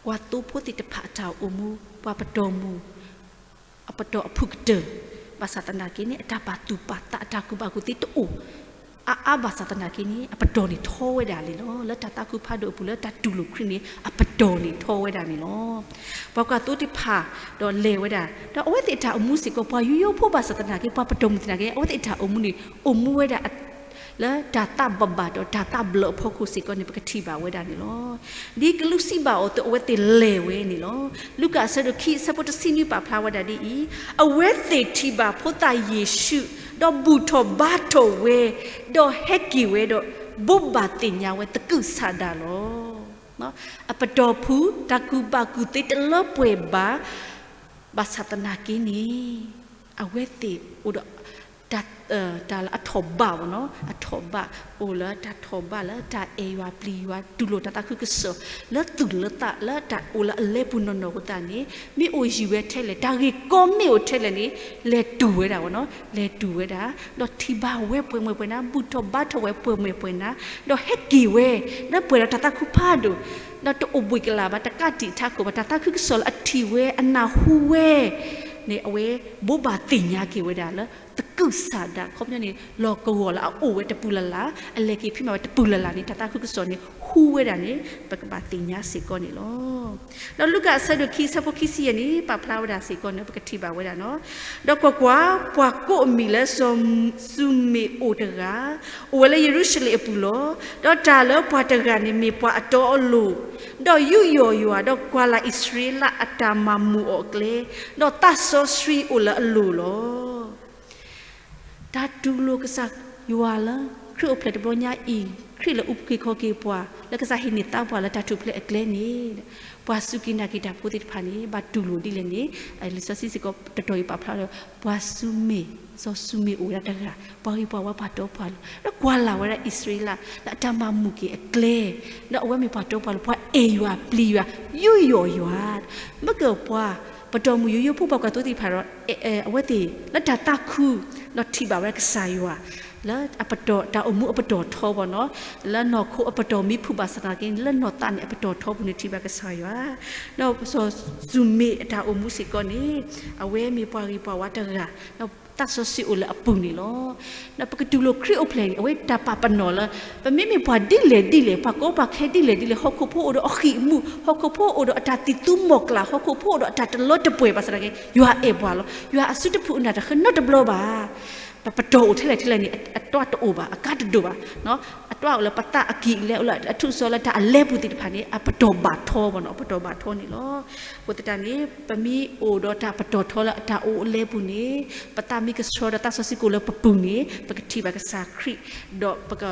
ကွၢ်သိဖိသ့ၣ်တဖၣ်အတၢ်အိၣ်မူ ပှၤပတီၢ်မုၢ် အပတီၢ်အဖုၣ်ကတၢၢ် ဘၣ်ဆၣ်သနာ်က့န့ၣ် အတၢ်ပာ်သူၣ်ပာ်သးအတၢ်ကူၣ်ဘၣ်ကူၣ်သ့တအိၣ် အါအါဘၣ်ဆၣ်သနာ်က့န့ၣ် အပတီၢ်န့ၣ်ထီဝဲဒၣ်န့ၣ်လီၤ. လၢတၢ်သးခုဖးဒိၣ်အပူၤလၢတၢ်တူၢ်လိာ်ခရံာ်န့ၣ် အပတီၢ်န့ၣ်ထီဝဲဒၣ်န့ၣ်လီၤ. ပှၤကွၢ်သိသ့ၣ်တဖၣ်ဒီးလဲၤဝဲဒၣ် ဒီးအဝဲသ့ၣ်အတၢ်အိၣ်မူစ့ၢ်ကီး ပှၤယူးယီၣ်ဖိဘၣ်ဆၣ်သနာ်က့ ပှၤပတီၢ်မုၢ်သနာ်က့ အဝဲသ့ၣ်အတၢ်အိၣ်မူန့ၣ် အိၣ်မူဝဲဒၣ် လၢတၢ်သးဘၣ်ဘၣ်ဒီးတၢ်သးဘျၢအဖီခိၣ်စ့ၢ်ကီးန့ၣ် ပကထံၣ်ဘၣ်ဝဲဒၣ်န့ၣ်လီၤ. ဒ်ကလူးစံးဘၣ်အီၤအသိး အဝဲသ့ၣ်လဲၤဝဲန့ၣ်လီၤ. လူၤကၣ်အဆၢဒိၣ်ခံ အဆၢဖိတဆံနွံပာ်ဖျါဝဲဒၣ်ဒ်အံၤ, အဝဲသ့ၣ်ထံၣ်ဘၣ်ဖိသၣ်ယ့ၣ်ၡူး, ဒီးဘူၣ်ထီၣ်ဘါထီၣ်ဝဲ, ဒီးဟဲက့ၤဝဲဒီး ဘိးဘၣ်သ့ၣ်ညါဝဲသကုၤဆးဒးလီၤ. အပတီၢ်ဖုၣ် တၢ်ကူၣ်ဘၣ်ကူၣ်သ့တလၢပှဲၤဘၣ်, ဘၣ်ဆၣ်သနာ်က့န့ၣ် အဝဲသ့ၣ်အိၣ်ဒီး တၢ် တၢ်လၢအထီၣ်ဘးဘၣ်နီၤ, အထီၣ်ဘး, အိၣ်လၢတၢ်ထီၣ်ဘးလၢတၢ်အဲၣ်ယွၤပျံၤယွၤ တူၢ်လိာ်တၢ်သးခုကစီၣ် လၢသူၣ်လၢသး လၢတၢ်အိၣ်လၢအလဲၤပူၤနီၢ်နီၢ်အဃိသတးန့ၣ် မ့ၢ်အိၣ်ယံၤဝဲထဲလဲၣ် တၢ်ဂ့ၢ်ကီမ့ၢ်အိၣ်ထဲလဲၣ်န့ၣ် လဲၤတူၢ်ဝဲဒၣ်ဘၣ်နီၤ, လဲၤတူၢ်ဝဲဒၣ်, ဒီးထံၣ်ဘၣ်ဝဲပှဲၤမၢ်ပှဲၤနၤ, ဘူၣ်ထီၣ်ဘါထီၣ်ဝဲပှဲၤမၢ်ပှဲၤနၤ, ဒီးဟဲက့ၤဝဲ လၢပှဲၤဒီးတၢ်သးခုဖးဒိၣ်, ဒီးတအိၣ်ဘှံးကလာ်ဘၣ်, တကးတံာ်ထးခိၣ်ဘၣ်, တၢ်သးခုကစီၣ်လၢအထံၣ်ဝဲအနၢ်ဟူဝဲန့ၣ် အဝဲဘိးဘၣ်သ့ၣ်ညါက့ၤဝဲဒၣ်လၢ သကုၤဆးဒး ခီပညီန့ၣ် လီၢ်ကဝီၤလၢအအိၣ်ဝဲတပူၤလၢ်လၢ်, အလဲၤက့ၤဖံးမၤဝဲတပူၤလၢ်လၢ်န့ၣ် တၢ်သးခုကစီၣ်န့ၣ် ဟူဝဲဒၣ်န့ၣ် ပကဘၣ်သ့ၣ်ညါစ့ၢ်ကီးန့ၣ်လီၤ. ဒီးလူၤကၣ်အဆၢဒိၣ်ခံ အဆၢဖိခံဆံယဲၢ်န့ၣ် ပာ်ဖျါဝဲဒၣ်စ့ၢ်ကီးန့ၣ် ပကထံၣ်ဘၣ်ဝဲဒၣ်နီၤ, ဒီးကွၢ်ကွၢ်, ပှၤကိးအမံၤလၢစီၤၡူၤမ့ၣ်အိၣ်တဂၤ, အိၣ်ဝဲလၢယရူၤၡလ့ၣ်အပူၤလီၤ. ဒီးတၢ်လၢပှၤတဂၤန့ၣ်မ့ၢ်ပှၤအတီအလိၤ, ဒီးယူးယီၣ်ယွၤ, ဒီးကွၢ်လၢ်အံၣ်စရ့လးအတၢ်မၤမုာ်အီၤအကျဲ, ဒီးသးစီဆှံအိၣ်လၢအလိၤလီၤ. တၢ်တူၢ်လိာ်ကစၢ်ယွၤလၢ ခရံာ်အိၣ်ဖျဲၣ်တဘျီညါအံၤ, ခရံာ်လၢအအုၣ်က့ၤခီၣ်က့ၤပှၤ လၢကစၢ်ဟ့ၣ်န့ၢ်သါပှၤလၢတၢ်ထူၣ်ဖျဲးအကျဲန့ၣ်, ပှၤစူၢ်က့ၤနာ်က့ၤတၢ်ဖိသ့ၣ်တဖၣ်န့ၣ် ဘၣ်တူၢ်လိာ်ဒ်လဲၣ်န့ၣ်, လံာ်စီဆှံစ့ၢ်ကီးတတီၤအံၤပာ်ဖျါဒီး ပှၤစူၢ်မ့ၢ်, စီၤၡူၤမ့ၣ်အိၣ်ဝဲဒၣ်တဂၤ, ပှၤဂ့ၤပှၤဝါပှၤတီပှၤလိၤ, ဒီးကွၢ်လၢ်ဝဲဒၣ်အံၣ်စရ့လး လၢအတၢ်မၤမုာ်က့ၤအကျဲ, ဒီးအဝဲမ့ၢ်ပှၤတီပှၤလိၤ, ပှၤအဲၣ်ယွၤပျံၤယွၤ, ယူးယီၣ်ယွၤ, မ့ၢ်ကပှၤ ပတီၢ်မုၢ်ယိယိဖိပှၤကွၢ်သိသ့ၣ်တဖၣ်ဒီး အဝဲသ့ၣ်လၢတၢ်သးခု, ဒီးထံၣ်ဘၣ်ဝဲဒၣ်ကစၢ်ယွၤ လၢအပတီၢ်, တၢ်အိၣ်မူအပတီၢ်ထီဘၣ်နီၤ, လၢနီၢ်ခိအပတီၢ်မံဖုးဘၣ်ဆၣ်သနာ်က့ လၢနီၢ်သးန့ၣ်အပတီၢ်ထီပူၤန့ၣ်ထံၣ်ဘၣ်ကစၢ်ယွၤ, ဒီးစီၤၡူၤမ့ၣ်အတၢ်အိၣ်မူစ့ၢ်ကီးန့ၣ် အဝဲမ့ၢ်ပှၤဂ့ၤပှၤဝါတဂၤ, ဒီးသးစီဆှံအိၣ်လၢအပူၤန့ၣ်လီၤ. ဒီးပကတူၢ်လိာ်ခရံာ်အိၣ်ဖျဲၣ်န့ၣ် အဝဲတၢ်ပာ်ပနီၣ်လၢ ပမ့မ့ၢ်ပှၤဒ်လဲၣ်ဒ်လဲၣ်, ပှၤကီပှၤခဲဒ်လဲၣ်ဒ်လဲၣ်, ဟီၣ်ခိၣ်ဖိအိၣ်ဒီးအဃံၢ်အမူ, ဟီၣ်ခိၣ်ဖိအိၣ်ဒီးအတၢ်သံၣ်သူမီၢ်ကျၢ်, ဟီၣ်ခိၣ်ဖိအိၣ်ဒီးအတၢ်တလီတပှဲၤဘၣ်ဆၣ်သနာ်က့ ယွၤအဲၣ်ပှၤလီၤ. ယွၤအစုတဖုအနၢ်တဃၢနီတဘျီဘၣ်. ပပတီၢ်အိၣ်ထဲလဲၣ်ထဲလဲၣ်န့ၣ် အတွၢ်တအိၣ်ဘၣ်, အကါတဒိၣ်ဘၣ်. အတွၢ်အိၣ်လၢပသးအကံၢ်အလဲ, အိၣ်လၢအထူၣ်စီလၢတၢ်အလဲပူၤသ့ၣ်တဖၣ်န့ၣ် အပတီၢ်ဘၣ်ထီဘၣ်နီၤ, အပတီၢ်ဘၣ်ထီန့ၣ်လီၤ. အဃိသတးန့ၣ် ပမ့ၢ်အိၣ်ဒီးတၢ်ပတီၢ်ထီလၢအတၢ်အိၣ်အလဲပူၤန့ၣ် ပသးမ့ၢ်ကဆှီဒီးသးစီဆှံကအိၣ်လၢပပူၤန့ၣ် ပကထံၣ်ဘၣ်ကစၢ်ခရံာ်, ဒီးပက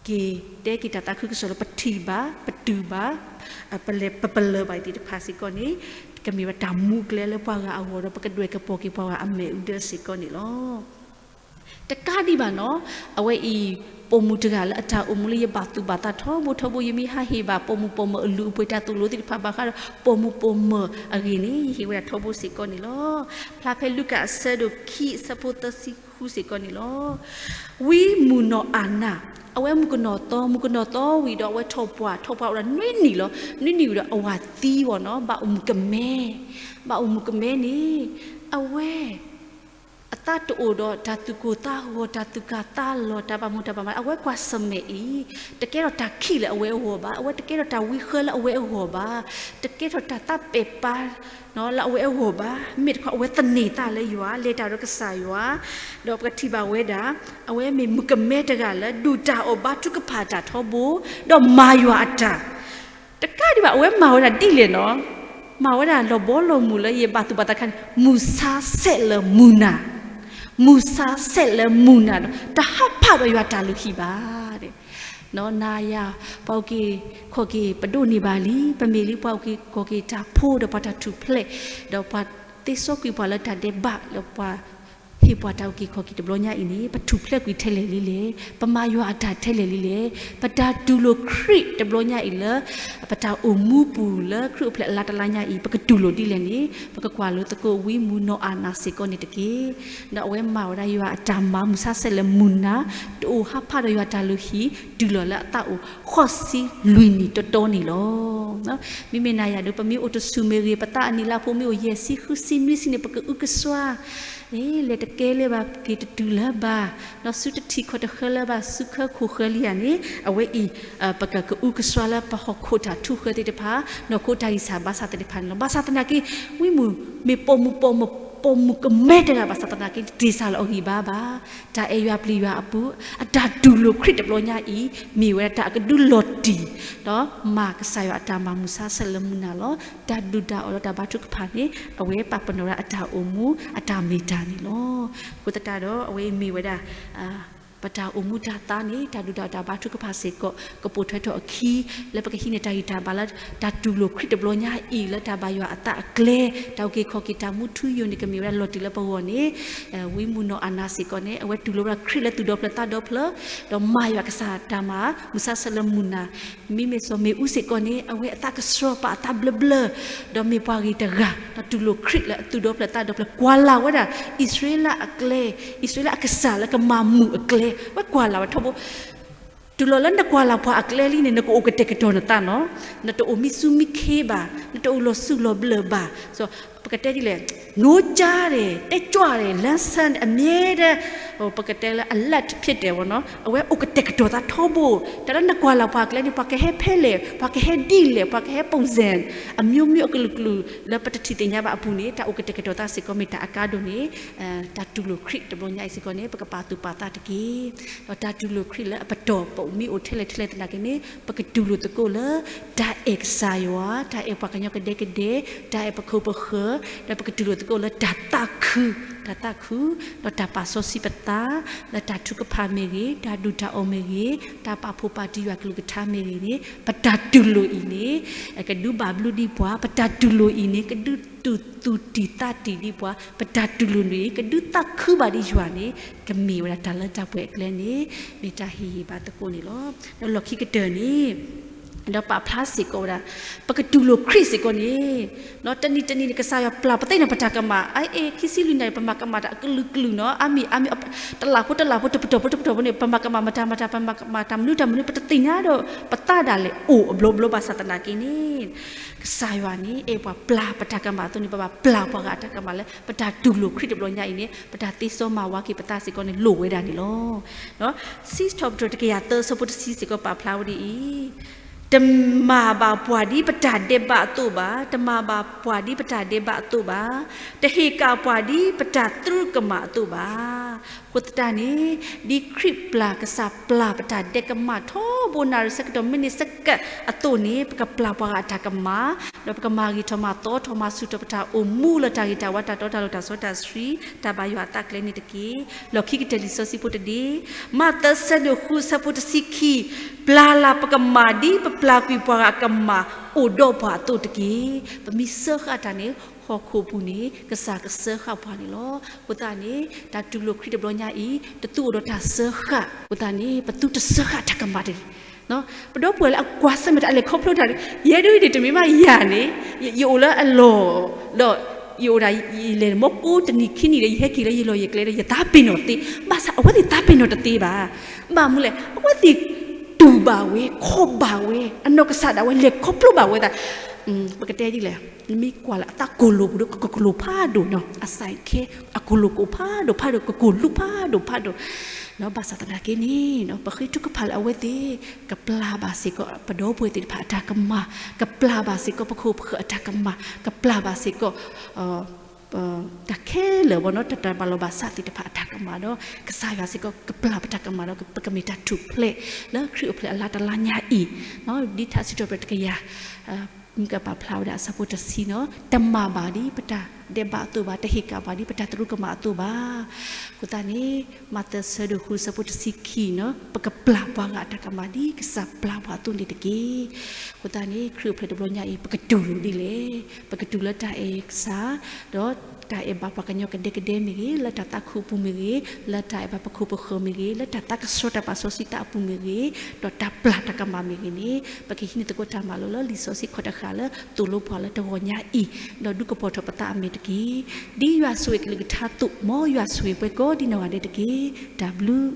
က့ၤတဲက့ၤတၢ်သးခုကစီၣ်လၢပထံၣ်ဘၣ်, ပတုၤဘၣ်, ပလဲၤပပလၢၢ်ဘၣ်အံၤသ့ၣ်တဖၣ်စ့ၢ်ကီးန့ၣ် ကမ့ၢ်ဝဲတၢ်မူကျဲလၢပှၤဂၤအဂီၢ်ဒီး ပကဒွဲၣ်ကပီၤက့ၤပှၤဂၤအမဲာ်အူဒၢစ့ၢ်ကီးန့ၣ်လီၤ. တကးဒံးဘၣ်နီၤ, အဝဲအံၤ ပိာ်မုၣ်တဂၤလၢအတၢ်အိၣ်မူလၢယဘၣ်သူၣ်ဘၣ်သးထီဘိထီဘိ, ယမ့ၢ်ဟးဟ့ၣ်ဘၣ်ပိာ်မုၣ်ပိာ်မၢၤအလုၢ်အပှ့ၤတၢ်သိၣ်လိသ့ၣ်တဖၣ်ဘၣ်ဃးဒီး ပိာ်မုၣ်ပိာ်မၢၤအဂ့ၢ်န့ၣ် ယဟ့ၣ်ဝဲဒၣ်ထီဘိစ့ၢ်ကီးန့ၣ်လီၤ. ဖျါဖဲလူၤကၣ်အဆၢဒိၣ်ခံ အဆၢဖိသၢဆံဃုစ့ၢ်ကီးန့ၣ်လီၤ. ဝံမုၢ်နီၢ်အၢ်နၤ, အဝဲမုၣ်ကနီၤသီ, မုၣ်ကနီၤသီဝံၤဒီးအဝဲထီၣ်ပှၢ်, ထီၣ်ပှၢ်အိၣ်ဒီးနွံနံၣ်လီၤ. နွံနံၣ်ဝံၤဒီးအဝၤသံဘၣ်နီၤ, ဘၣ်အိၣ်မုၣ်ကမဲ, ဘၣ်အိၣ်မုၣ်ကမဲန့ၣ် အဝဲ အသးတအိၣ်ဒီးတၢ်သူၣ်ကိၢ်သးဂီၤ, တၢ်သူၣ်ကၢ်သးလီၤ, တၢ်ဘၣ်မူတၢ်ဘၣ်မၤ, အဝဲကွၢ်ဆၢၣ်မဲာ်အံၤ တကဲထီၣ်တၢ်ခံးလၢအဝဲအဂီၢ်ဘၣ်, အဝဲတကဲထီၣ်တၢ်ဝံဃၢလၢအဝဲအဂီၢ်ဘၣ်, တကဲထီၣ်တၢ်သးပဲာ်ပာ် လၢအဝဲအဂီၢ်ဘၣ်. မ့ၢ်တခီ အဝဲသန့ၤသးလၢယွၤ, လဲၤတၢ်ဒီးကစၢ်ယွၤ, ဒီးပကထံၣ်ဘၣ်ဝဲဒၣ် အဝဲမ့ၢ်မုၣ်ကမဲတဂၤလၢ ဒုၣ်တၢ်အီၣ်ဘါထုကဖၣ်တၢ်ထီဘိ, ဒီးမၤယွၤအတၢ် တကးဒံးဘၣ် အဝဲမၤဝဲဒၣ်ဒ်လဲၣ်နီၤ, မၤဝဲဒၣ်လီၤဘီလီၤမုၢ်လၢယဘၣ်သူၣ်ဘၣ်သးခါန့ၣ် မုၢ်ဆါဆဲးလၢမုၢ်နၤ, မုၢ်ဆါဆဲးလၢမုၢ်နၤဒီး တဟးဖးဒီးယွၤတၢ်လုၢ်ဟံၣ်ဘၣ်. နၤယၤ ပှၤအုၣ်က့ၤခီၣ်က့ၤပဒိၣ်န့ၢ်ဘၣ်လံ, ပမ့ၢ်လံပှၤအုၣ်က့ၤခီၣ်က့ၤတၢ်ဖိဒီးပှၤတၢ်ထူၣ်ဖျဲး, ဒီးပှၤသ့စီကွံာ်ပှၤလၢတၢ်ဒဲးဘးလၢပှၤ ဟ့ၣ်ပှၤတၢ်အုၣ်က့ၤခီၣ်က့ၤတဘျီညါအံၤန့ၣ် ပထူၣ်ဖျဲးကွံာ်ထဲလဲၣ်လံလဲၣ်, ပမၤယွၤအတၢ်ထဲလဲၣ်လံလဲၣ်, ပတၢ်တူၢ်လိာ်ခရံာ်တဘျီညါအံၤလၢ ပတၢ်အိၣ်မူပူၤလၢခရံာ်အိၣ်ဖျဲၣ်အလါတလါညါအံၤ ပကတူၢ်လိာ်ဒ်လဲၣ်န့ၣ် ပကကွၢ်လိသကိးဝံမုၢ်နီၢ်အၢ်နၤစ့ၢ်ကီးန့ၣ်တက့ၢ်. ဒီးအဝဲမၤဝဲဒၣ်ယွၤအတၢ်မၤမုၢ်ဆါဆဲးလၢမုၢ်နၤ, တအိၣ်ဟးဖးဒီးယွၤတၢ်လုၢ်ဟံၣ် တုၤလီၤလၢအသးအိၣ်ဃိးဆံလွံၢ်နံၣ်တီတီန့ၣ်လီၤ. မ့မ့ၢ်နၤယၤဒီး ပမ့ၢ်အိၣ်တဆူၣ်မ့ၢ်ဂ့ၤ, ပသးအနံၣ်လါဖိမ့ၢ်အိၣ်ယဲၢ်ဆံဃုဆံနွံဆံန့ၣ် ပကအုကစွါ အ့ လဲၤတကဲလၢၤဘၣ်က့ၤတတုၤလၢၤဘၣ်, ဒီးစုတထံၣ်ခီၣ်တဃၢလၢၤဘၣ် စုခၢခိၣ်ဃၢလံဧါန့ၣ် အဝဲအံၤ ပကကအုကစွါလၢပဟီၣ်ခိၣ်တၢ်ထူဃၢသ့ၣ်တဖၣ်, နီၢ်ခိတၢ်ဂံၢ်စၢ်ဘါစၢ်သ့ၣ်တဖၣ်န့ၣ်လီၤ. ဘၣ်ဆၣ်သနာ်က့ ဝံမုၢ်မ့ၢ်ပိာ်မုၣ်ပိာ်မၢၤ ပိာ်မုၣ်ကမဲတဂၤဘၣ်ဆၣ်သနာ်က့ တတ့ၢ်စၢ်လၢအဂံၢ်ဘါဘၣ်. တၢ်အဲၣ်ယွၤပျံၤယွၤအပူၤ, အတၢ်တူၢ်လိာ်ခရံာ်တဘျီညါအံၤ မ့ၢ်ဝဲဒၣ်တၢ်အကဒုလီၤတံၢ် ဒီးမၤကစၢ်ယွၤအတၢ်မၤမုၢ်ဆါဆဲးလၢမုၢ်နၤလီၤ. တၢ်ဒုၣ်တၢ်အီၣ်ဒီးတၢ်ဘါထုကဖၣ်န့ၣ် အဝဲပာ်ပနီၣ်ဝဲဒၣ်အတၢ်အိၣ်မူ အတၢ်မ့ၢ်တၢ်န့ၣ်လီၤ. အဃိသတးဒီး အဝဲအံၤမ့ၢ်ဝဲဒၣ် ပတၢ်အိၣ်မူတၢ်သါန့ၣ် တၢ်ဒုၣ်တၢ်အၢတၢ်ဘါထုကဖၣ်စ့ၢ်ကီး ကပိာ်ထွဲထီၣ်အခံ လၢပကဟံးန့ၢ်တၢ်ဂံၢ်တၢ်ဘါလၢ တၢ်တူၢ်လိာ်ခရံာ်တဘျီညါအံၤ လၢတၢ်ဘၣ်ယွၤအသးအကျဲ တၢ်အုၣ်က့ၤခီၣ်က့ၤတၢ်မူထူယိာ်န့ၣ် ကမ့ၢ်ဝဲဒၣ်လီၤတံၢ်လၢပဂီၢ်န့ၣ် ဝံမုၢ်နီၢ်အၤနၤစ့ၢ်ကီးန့ၣ် အဝဲတူၢ်လိာ်ဝဲဒၣ်ခရံာ်လၢသူၣ်ဒီဖျၢၣ်သးဒီဖျၢၣ် ဒီးမၤယွၤကစၢ်တၢ်မၤ မုၢ်ဆါဆၢလၢမုၢ်နၤ မ့မ့ၢ်စီၤမ့ၣ်အူစ့ၢ်ကီးန့ၣ် အဝဲအသးကဆှီပာ်အသးဘျၢဘျၢ ဒီးမ့ၢ်ပှၤဂ့ၤတဂၤ ဒီးတူၢ်လိာ်ခရံာ်လၢအသူၣ်ဒီဖျၢၣ်သးဒီဖျၢၣ် ကွၢ်လၢ်ဝဲဒၣ် အံၣ်စရ့လးအကျဲ အံၣ်စရ့လးအကစၢ်လၢကမၤမုာ်အကျဲ ဝဲကွၢ်လၢ်ဝဲထီဘိ တူၢ်လိာ်လၢနကွၢ်လၢ်ပှၤအကျဲလံန့ၣ် နကအိၣ်ကတဲာ်ကတီၤနသးနီၤ, နတအိၣ်မံဆူၣ်မံခ့ဘၣ်, နတအိၣ်လီၤစူၢ်လီၤဘျၢၣ်ဘၣ်, ပကတဲဒ်လဲၣ်, နကၠါဒဲး တဲကၠွဒဲး လၢဆၢန့ၣ် အမြဲတမ်း ပကတဲလၢ alert ဖြစ်တယ်ပေါ့နော်, အဝဲအိၣ်ကတဲာ်ကတီၤသးထီဘိ, တၢ်လၢနကွၢ်လၢ်ပှၤအကျဲန့ၣ် ပှၤကဟဲဖဲလဲၣ် ပှၤကဟဲဒ်လဲၣ် ပှၤကဟဲ ပုံစံ အမျိုးမျိုး အကလုာ်ကလုာ် လၢပတထံၣ်သ့ၣ်ညါဘၣ်အပူၤန့ၣ် တၢ်အိၣ်ကတဲာ်ကတီၤသးစ့ၢ်ကီးမ့ၢ်တၢ်အကါဒိၣ်န့ၣ် တၢ်တူၢ်လိာ်ခရံာ်တဘျီညါအံၤစ့ၢ်ကီးန့ၣ် ပကပာ်သူၣ်ပာ်သးတက့ၢ်. ဒီးတၢ်တူၢ်လိာ်ခရံာ်လၢအပတီၢ် ပအိၣ်မံအိၣ်ထဲလဲၣ်ထဲလဲၣ်သနာ်က့န့ၣ် ပကတူၢ်လိာ်သကိးလၢ တၢ်အဲၣ်ကစၢ်ယွၤ, တၢ်အဲၣ်ပှၤကညီကဒဲကဒဲ, တၢ်အဲၣ်ပခိၣ်ပဃၢၤ, ဒီးပကတူၢ်လိာ်သကိးလၢတၢ်သးခု, တၢ်သးခု, ဒီးတၢ်ပာ်စီဆှံပသး လၢတၢ်ထုကဖၣ်မ့ၢ်ဂ့ၤ, တၢ်ဒုၣ်တၢ်အီၣ်မ့ၢ်ဂ့ၤ, တၢ်ပာ်ဖှိၣ်ပာ်တံၢ်ယွၤကလုၢ်ကထါမ့ၢ်ဂ့ၤန့ၣ် ပတၢ်တူၢ်လိာ်အံၤန့ၣ် ကဒုးဘၣ်ဘျုးဒံးပှၤ, ပတၢ်တူၢ်လိာ်အံၤန့ၣ် ကဒုးသူၣ်တံၢ်သးတံၢ်ဒံးပှၤ, ပတၢ်တူၢ်လိာ်န့ၣ် ကဒုးသးခုဘၣ်ဒံးယွၤန့ၣ် ကမ့ၢ်ဝဲဒၣ်တၢ်လၢတၢ်ပှဲၤအကျဲန့ၣ် မ့ၢ်တၢ်ဟ့ၣ်ဂံၢ်ဘါသကိးန့ၣ်လီၤ. ဒီးလီၢ်ခံကတၢၢ်န့ၣ် ဒီးပာ်ဖျါစ့ၢ်ကီးဝဲဒၣ် ပကတူၢ်လိာ်ခရံာ်စ့ၢ်ကီးန့ၣ် တနံၤတနံၤန့ၣ် ကစၢ်ယွၤပျၢ်ပသ့ၣ်နီၣ်ပတၢ်ကမၣ် အအ့ ခံဆံလွံၢ်နံၣ် ပမၤကမၣ်တၢ်အကလုာ်ကလုာ်နီၤ အါမံၤအါမံၤ တလးဖိတလးဖိ တပတီၢ်ဖိတပတီၢ်ဖိန့ၣ် ပမၤကမၣ်မတၤမတၤ ပမၤကမၣ်တၢ်မနုၤတၢ်မနုၤ ပတသ့ၣ်ညါဒီး ပသးဒၣ်လဲာ်အိၣ်အဘျီဘျီဘၣ်ဆၣ်သနာ်က့န့ၣ် ကစၢ်ယွၤန့ၣ် အဲၣ်ပှၤပျၢ်ပတၢ်ကမၣ်အသိးန့ၣ် ပဘၣ်ပျၢ်ပှၤဂၤအတၢ်ကမၣ်လၢ ပတၢ်တူၢ်လိာ်ခရံာ်တဘျီညါအံၤန့ၣ် ပတၢ်သ့စီမၤဝါက့ၤပသးစ့ၢ်ကီးန့ၣ် လိၣ်ဝဲဒၣ်န့ၣ်လီၤ. စံးထီၣ်ပတြၢၤတကယၤသၢ ဆၢဖိတဆံစ့ၢ်ကီးပာ်ဖျါဝဲဒ်အံၤ, တမၤဘၣ်ပှၤဒ်ပတၢ်ဒဲးဘးအသိးဘၣ်, တမၤဘၣ်ပှၤဒ်ပတၢ်ဒဲးဘးအသိးဘၣ်, တဟ့ၣ်ကၣ်ပှၤဒ်ပတၢ်သရူးကမၣ်အသိးဘၣ်. အဃိသတးန့ၣ် ဒ်ခရံာ်ပျၢ် ကစၢ်ပျၢ်ပတၢ်ဒဲးကမၣ်ထီဘိနၣ်ရံၣ်ဆၢကတီၢ်မ့ၢ်န့ၢ်ဆၢကတီၢ်အသိးန့ၣ် ပကပျၢ်ပှၤဂၤအတၢ်ကမၣ် ဒီးပကမၤဂ့ၤထီၣ်မၤသီထီၣ်မၤဆူၣ်ထီၣ်ပတၢ်အိၣ်မူလၢတၢ်ဂ့ၤတၢ်ဝါတၢ်တီတၢ်လိၤတၢ်စီတၢ်ဆှံ တၢ်ဘၣ်ယွၤအသးကျဲန့ၣ်တက့ၢ်. လီၢ်ခံကတၢၢ်လံာ်စီဆှံဖိတဒ့ မးသဲဆၢဒိၣ်ဃုဆၢဖိတဆံခံ, ပျၢ်လၢ်ပကမၣ်ဒ်ပပျၢ်ကွံာ်ပှၤဂၤအကမၣ်အိၣ်ဒီးပှၤအသိးတက့ၢ်. ပမ့ၢ်စၢဃာ်တၢ်န့ၣ် ဟီၣ်ခိၣ်ပူၤန့ၣ် ကစၢ်ကစၢဃာ်ပှၤန့ၣ်လီၤ. အဃိသတးန့ၣ် တၢ်တူၢ်လိာ်ခရံာ်တဘျီညါအံၤ တသူအိၣ်ဒီးတၢ်စၢဃာ် အဃိသတးန့ၣ် ပသုတစၢဃာ်တၢ်ကမၣ်တဂ့ၤ ပဒီပုၢ်ဝဲၢ်လၢအကွၢ်ဆၢၣ်မဲာ်တၢ်လဲၤခီဖျိတၢ်န့ၣ် ယဲဒၣ်အံၤန့ၣ် တမ့ၢ်ဘၣ်ယၤန့ၣ် ယအိၣ်လၢအလီၢ် ဒီးယအိၣ်ဒၣ်ယလဲၤမီကိးတနံၤခံနံၤဒီး ယဟဲက့ၤလၢယလီၢ်ယကျဲဒီး ယသးပ့ၤနီၣ်သ့, ဘၣ်ဆၣ်အဝဲသ့ၣ်သးပ့ၤနီၣ်တသ့ဘၣ်. ဘၣ်မနုၤလဲၣ် အဝဲသ့ၣ်တူၢ်ဘၣ်ဝဲ ခီဘၣ်ဝဲ အနီၢ်ကစၢ်ဒၣ်ဝဲလဲၤခီဖျိဘၣ်ဝဲသး ပကတဲဒ်လဲၣ်, နမ့ၢ်ကွၢ်လၢအသးကိၢ်လိာ်ပူၤဒီး ကကလိာ်ဖးဒိၣ်နီၤ အစၢ်ခဲ အကိၢ်လိာ်ကိၢ်ဖးဒိၣ်ဖးဒိၣ် ကကိၢ်လူၤဖးဒိၣ်ဖးဒိၣ် ဘၣ်ဆၣ်သနာ်က့န့ၣ် ပဃ့ထုကဖၣ်လၢအဝဲသ့ၣ် ကပျၢ်ဘၣ်စ့ၢ်ကီး ပဒီပုၢ်ဝဲၢ်သ့ၣ်တဖၣ်အတၢ်ကမၣ်, ကပျၢ်ဘၣ်စ့ၢ်ကီး ပခိၣ်ပဃၢၤအတၢ်ကမၣ်, ကပျၢ်ဘၣ်စ့ၢ်ကီး တၢ်ခဲလၢာ်ဘီနီၤ တၢ်တၢ်ဘၣ်လီၤဘၣ်စးသ့ၣ်တဖၣ်အတၢ်ကမၣ်ဒီး ကစၢ်ယွၤစ့ၢ်ကီး ကပျၢ်ပတၢ်ကမၣ်ဒီး ပကမ့ၢ်တၢ်ထူၣ်ဖျဲး လၢခရံာ်အိၣ်ဖျဲၣ်အလါတလါညါအံၤ, ဒ်ထါစံးထီၣ်ပတြၢၤတကယၤ မုၢ်ကပာ်ဖျါဝဲဒၣ်အဆၢဖိတဆံနီၤ တမၤဘၣ်ဒ်ပတၢ်ဒဲးဘးအသိးဘၣ်, တဟ့ၣ်ကၣ်ဘၣ်ဒ်ပတၢ်သရူးကမၣ်အသိးဘၣ်. အဃိသတးန့ၣ် မးသဲဆၢဒိၣ်ဃုဆၢဖိတဆံခံနီၤ ပကပျၢ်ပှၤဂၤအတၢ်ကမၣ်ဒ်ကစၢ်ပျၢ်ပှၤအသိးန့ၣ်တက့ၢ်. အဃိသတးန့ၣ် ခရံာ်အိၣ်ဖျဲၣ်တဘျီညါအံၤ ပကတူၢ်လိာ်ဒ်လဲၣ်, ပကတူၢ်လၢတၢ်အဲၣ်ကစၢ် ဒီးတၢ်အဲၣ်ဘၣ်ပှၤကညီကဒဲကဒဲမ့ၢ်ဂ့ၤ, လၢတၢ်သးခုပူၤမ့ၢ်ဂ့ၤ, လၢတၢ်အဲၣ်ဘၣ်ပခိၣ်ပဃၢၤမ့ၢ်ဂ့ၤ, လၢတၢ်သးကဆှီတၢ်ပာ်စီဆှံသးအပူၤမ့ၢ်ဂ့ၤ, ဒီးတၢ်ပျၢ်တၢ်ကမၣ်မ့ၢ်ဂ့ၤန့ၣ် ပကဟံးန့ၢ်သကိးတၢ်မၤလိလၢလံာ်စီဆှံခီၣ်တဃာ်လၢသိၣ်လိပှၤလၢတဂီၤညါအံၤ, ဒီးဒုးကပီၤထီၣ်ပသးအမဲာ်တက့ၢ်. ဒ်ယွၤဆိၣ်ဂ့ၤကလုၢ်ကထါအသိး မ်ယွၤဆိၣ်ဂ့ၤပှၤကိးဒ်နီၢ်ဂၤဒဲးတက့ၢ်. တၢ်ဘျုး